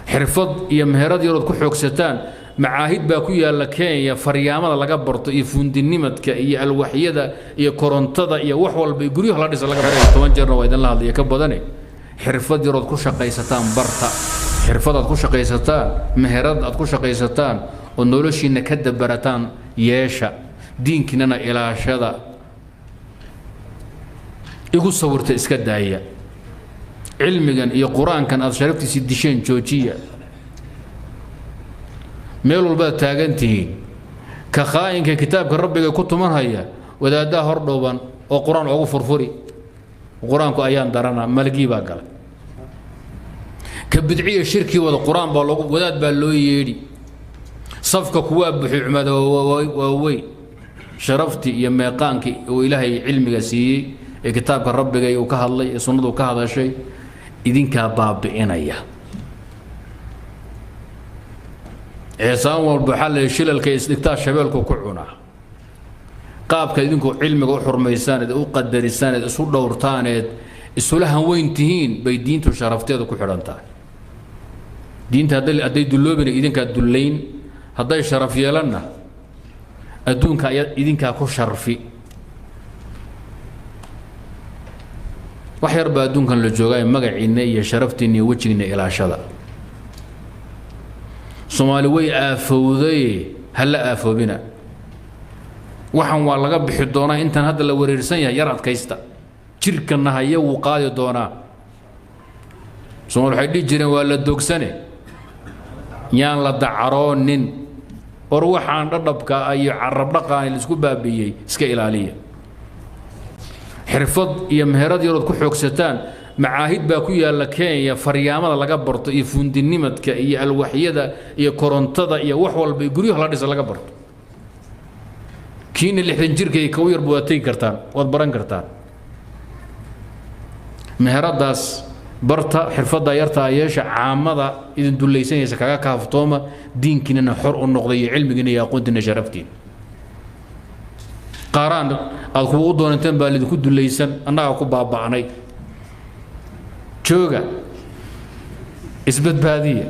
Xirfad iyo meherad yarood ku xoogsataan. Macaahid baa ku yaalla Kenya faryaamada laga barto iyo fuundinimadka iyo alwaxyada iyo korontada iyo wax walba iyo guryaha la dhisa laga baray. 10 jeerna waa idinla hadlaya ka badane. Xirfad yarood ku shaqaysataan barta, xirfad aad ku shaqaysataan, meherad aad ku shaqaysataan oo noloshiinna ka dabarataan yeesha, diinkiinana ilaashada. Igu sawirta iska daaya. Cilmigan iyo Qur-aankan aad sharaftiisii disheen joojiya. Meel walbaad taagan tihiin, ka khaa'inka kitaabka Rabbiga ku tumanhaya, wadaaddaa hor dhowban oo Qur-aan ugu furfuri. Qur-aanku ayaan darana malgii baa galay. Ka bidciya shirkii wada, Qur-aan baa loogu, wadaad baa loo yeedhi, safka kuwaa buxi cumada waaweyn. Sharaftii iyo meeqaankii uu Ilaahay cilmiga siiyey ee kitaabka Rabbiga uu ka hadlay ee sunnadu ka hadashay idinkaa baabi'inaya. Ceesaan walba waxaa la shilalka isdhigtaa shabeelku ku cunaa. Qaabka idinku cilmiga u xurmaysaan eed u qadarisaan eed isu dhowrtaaneed isula hanweyn tihiin bay diintu sharafteedu ku xidhan tahay. Diinta hadday dulloobina idinkaa dullayn, hadday sharaf yeelanna adduunka ayaa idinkaa ku sharfi. Wax yar baa adduunkan la joogaa, magaciinna iyo sharaftiinna iyo wejigiinna ilaashada. Soomaali way aafowday, ha la aafoobina. Waxan waa laga bixi doonaa. Intan hadda la wareersan yahay yar adkaysta, jirkanna haya wuu qaadi doonaa. Soomaali waxay dhihi jireen, waa la dogsane yaan la dacaroonin. War waxaan dhadhabka iyo carabdhaqaan laisku baabi'iyey iska ilaaliya. Xirfad iyo meherad yarood ku xoogsataan. Macaahid baa ku yaalla Kenya faryaamada laga barto iyo fuundinimadka iyo alwaxyada iyo korontada iyo wax walba iyo guryaha la dhisa laga barto. Kiina 60 jirka iyo kaw yarba waad tegi kartaan, waad baran kartaan. Meheradaas barta, xirfadda yartaa yeesha. Caamada idin dullaysanaysa kaga kaaftooma, diinkiinana xor u noqday iyo cilmigiina iyo aqoontiina, sharaftiin. Qaaraan aad kugu doonanteen baa lidinku dullaysan, annagaa ku baaba'nay. Jooga, isbadbaadiya.